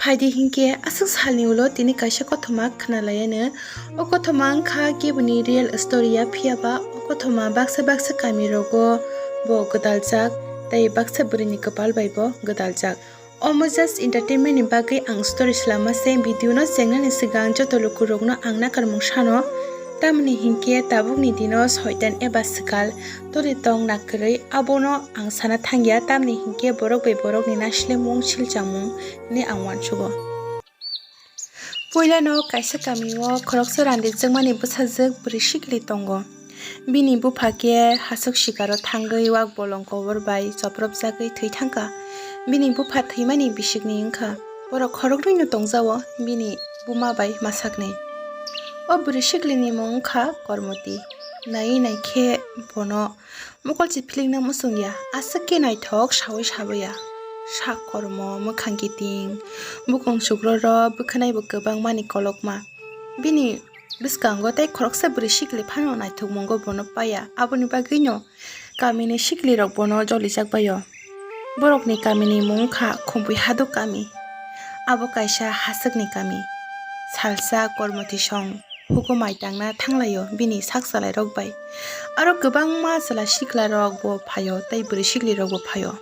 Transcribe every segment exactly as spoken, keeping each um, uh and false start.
Phaidi hinkhe aswk salni ulo tini kaisa kothoma khwnalaiano. O kothoma wngkha keboni real story ya, phiya ba o kothoma baksa baksa kami rogo bo gwdaljak tei baksa bwrwini kwpal bai bo gwdaljak. Omo just entertainment ni bagwi ang story swlama se, video no chengnani swkang joto lukurokno ang nakarmung sano. Tamni hinkhe tabukni dino soitan eba swkal tole tong nakwrwi, abono ang sana thangya, tamni hinkhe borok bai borokni naislemung silchangmung hinwi ang uansugo. Puilano kaisa kamio khoroksa randijwkmani bwsajwk bwrwi sikli tongo. Bini bupha khe haswk sikaro thangwi wak bolong kobor bai chopropjagwi thwi thangkha. Bini bupha thwimani bisikni wngkha. Borok khoroknwino tongjao, bini buma bai masakni. O bwrwi siklini mung wngkha Kormoti. Naiwi naikhe bono mokol chiphilikna muchungya, aswk khe naithok saui sabaia. Sak kormo, mwkhang kiting, bukung chukroro bwkhanaibo kwbangmani kolokma. Bini bwskango tei khoroksa bwrwi sikli phano naithokmungo bono paiya, aboni bagwino kamini siklirok bono jolijak baio. Borokni kamini mung wngkha Khumpui Haduk kami. Abo kaisa haswkni kami. Salsa Kormoti song hugo mai tangna thanglaio bini sak chalairok bai. Aro kwbangma chwla siklarok bo phaio tei bwrwi siklirok bo phaio.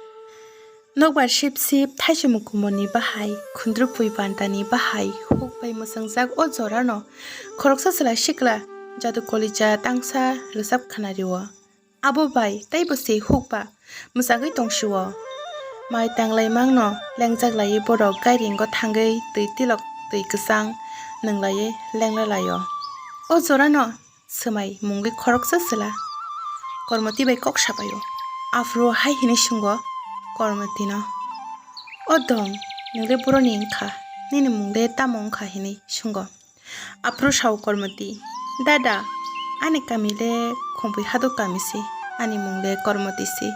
Nokbar sip sip thaisumung kumorni bahai, khundrupui bandani bahai huk bai mwchwngjak o jorano khoroksa chwla sikla Jadu Kolija tangsa rwchap khwnario. Abo bai teibo se hukba mwchagwi tongsio. Mai tanglaimangno lengjak laiwi borok gairingo thangwi twi tilok twi kwchang nwnglaiwi lenglalaio. O jorano swmai mungwi khoroksa chwla Kormoti bai kok sapaio. Aphuru hai hwnwi sungo Kormotino, "O dong, nwngre boroni wngkha, nini mungre tamo wngkha?" hwnwi sungo. Aphuru sao Kormoti, "Dada, ani kami le Khumpui Haduk kami se, ani mung le Kormoti se.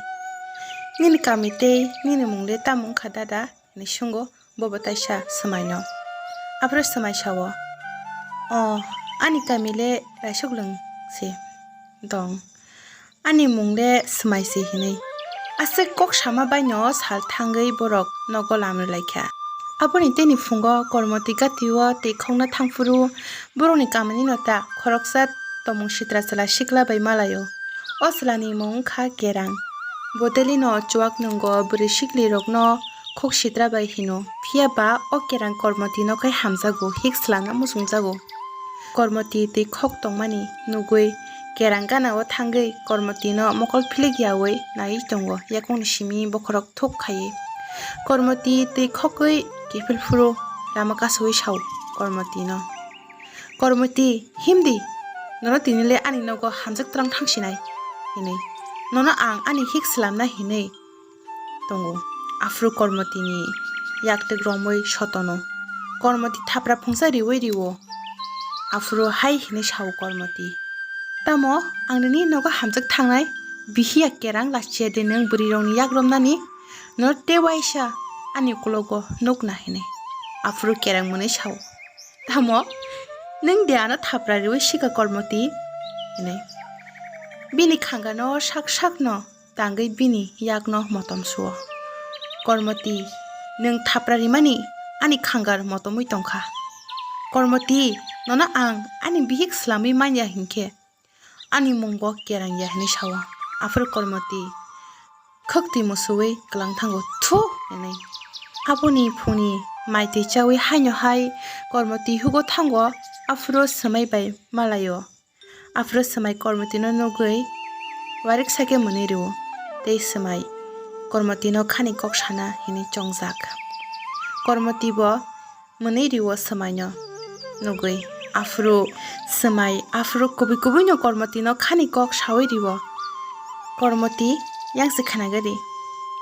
Nini kami tei nini mung le tamo wngkha dada?" hwnwi sungo bobo taisa swmaino. Aphuru swmai sao, "O, ani kami le Raisuklwng se dong. Ani mung le swmai se," hinwi. Aswk kok sama baino sal thangwi borok nogo lamrwlaikha. Aboni teni phungo Kormoti gatio twi khokna thangphuru borokni kamini nota khoroksa tomung sitra chwla sikla bai malaio. O chwlani mung wngkha Kerang. Bo daily no chuak nwngo, bwrwi siklirokno khok sitra bai hino. Phiya ba o Kerang Kormotino khai hamjago, hik swlangna muchungjago. Kormoti twi khok tongmani nugwi Kerang ganao thangwi Kormotino mokol philik yaui naiwi tongo, yakungni simi bokhorok thuk khaiwi. Kormoti twi khokwi kiphil phuru lama kasaui sao Kormotino, "Kormoti, himdi, nono tini le ani nogo hamjak twlang thangsinai," hinwi. "Nono ang ani hik swlamna hinwi tongo." Aphuru Kormotini yaktek romwi sotono. Kormoti thapra phungsa riwi rio. Aphuru hai hinwi sao Kormoti, "Tamo ang nini nogo hamjak thangnai? Bihiya Kerang lachia de nwng bwrwirokni yak romnani? No tei waisa ani ukulogo nukna," hinwi. Aphuru Kerang mwnwi sao, "Tamo nwng de ano thapra riwi sika Kormoti?" hinwi. Bini khangano sak sakno tangwi bini yakno motom suo. "Kormoti, nwng thapra rimani ani khangar motomwi tongkha. Kormoti, nono ang ani bihik swlamwi manya hinkhe ani mungbo Kerang ya," hinwi sao. Aphuru Kormoti khwktwi musuwi kwlang thango, "Thu!" hinwi. Aboni phungni mai twi chawi haino hai Kormoti hugo thango, aphuru swmai bai malaio. Aphuru swmai Kormotino nugwi wariksa khe mwnwi rwo, tei swmai Kormotino khani kok sana hinwi chongjak. Kormoti bo mwnwi rwo swmaino nugwi. Aphuru swmai, aphuru kubui kubuino Kormotino khani kok saui rwo. "Kormoti, yang se khwnagari?"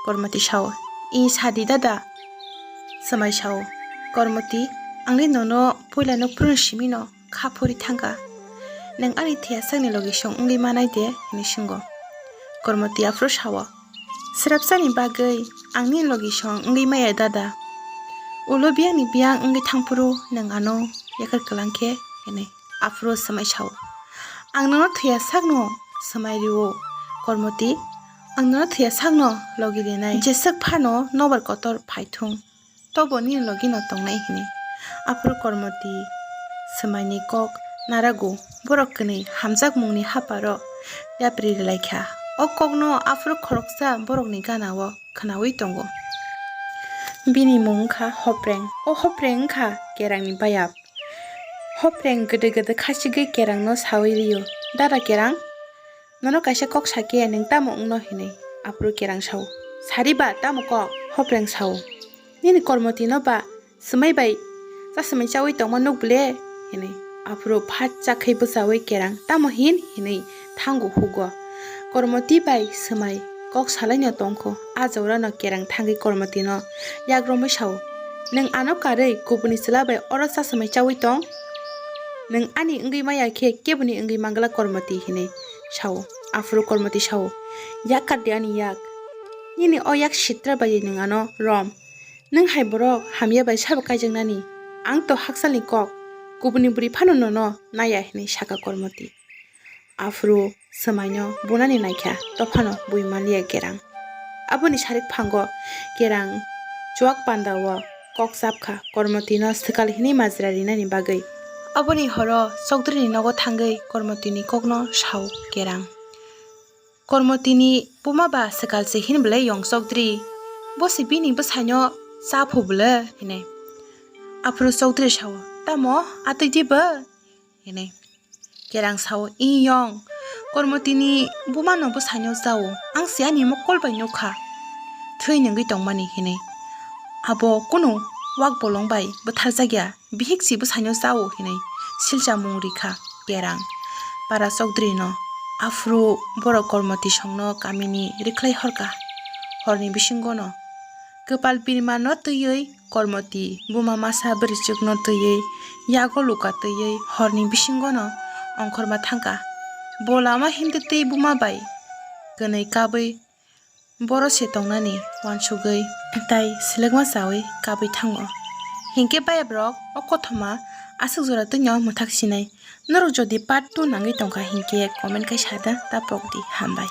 Kormoti sao, "I sadi dada." Swmai sao, "Kormoti, ang le nono puila no phuruni simino kha phuri thangkha. Nwng ani thwiya sakni logi song wngwi manai de?" hinwi swngo. Kormoti aphuru sao, "Srapsani bagwi ang nini logi song wngwi maya dada. Ulo biyangni biyang wngwi thangphuru nwng ano yakar kwlang khe," hinwi. Aphuru swmai sao, "Ang nono thwiya sakno swmai rwo, Kormoti, ang nono thwiya sakno logi rinai. Jeswk phano nobar kotor phaithung." tobo nini logino tongnai," hinwi. Aphuru Kormoti swmaini kok narago, borok kwnwi hamjakmungni haparo yapri rwlaikha. O kokno aphuru khoroksa borokni ganao khwnaui tongo. Bini mung wngkha Hopreng. O Hopreng wngkha Kerangni bayap. Hopreng gede gede khachigwi Kerangno saui rio, "Dada Kerang, nono kaisa kok sakhe, nwng tamo wngno?" hinwi. Aphuru Kerang sao, "Sariba, tamo kok?" Hopreng sao, "Nini Kormotino ba swmai bai chaswmai chaui tongma nuk ble?" hinwi. Aphuru phat chakhwi bwchaui Kerang, "Tamo hin?" hinwi thango hugo. "Kormoti bai swmai kok salaino tongkho." A jorano Kerang thangwi Kormotino yak romwi sao, "Nwng ano karwi kubuni chwla bai oro chaswmai chaui tong? Nwng ani wngwi maya khe keboni wngwi mangla Kormoti," hinwi sao. Aphuru Kormoti sao, "Yak kardi ani yak. Nini o yak sitra bai nwng ano rom. Nwng hai borok hamya bai sabo kaijaknani? Ang to hakchalni kok, kubuni bwrwi phano nono naiya," hinwi saka Kormoti. Aphuru swmaino bunani naikha, tophano bui manliya Kerang. Aboni sarik phango Kerang chuak pandao kok chapkha Kormotino swkal hinwi majra rinani bagwi. Aboni horo Chokdrini nogo thangwi Kormotini kokno sao Kerang. "Kormotini buma ba swkal se hin belai yong Chokdri? Bo se bini bwsaino chaphu bwle?" hinwi. Aphuru Chokdri sao, "Tamo atwi di bo?" hinwi. Kerang sao, "Iyong, Kormotini bumano bwsaino chao, ang se ani mokol bai nukha thwi nungwi tongmani," hinwi. "Abo kunu wak bolong bai bwtharjakya, bihik si bwsaino chao," hinwi silchamung rikha Kerang para Chokdrino. Aphuru borok Kormoti songno kamini rikhlai horkha. Horni bisingono kwpal birmano twiwi Kormoti buma masa bwrwichwkno twiwi yago luka twiwi horni bisingono ongkhorma thangkha. Bo lama himtwi twi buma bai kwnwi kabwi boro se tongnani uansugwi tai selekma chawi kabwi thango. Hinkhe bayabrok o kothoma aswk jora twino mwthak sinai. Norok jodi part two nangwi tongkha hinkhe comment khai sada ta pokdi. Hambai.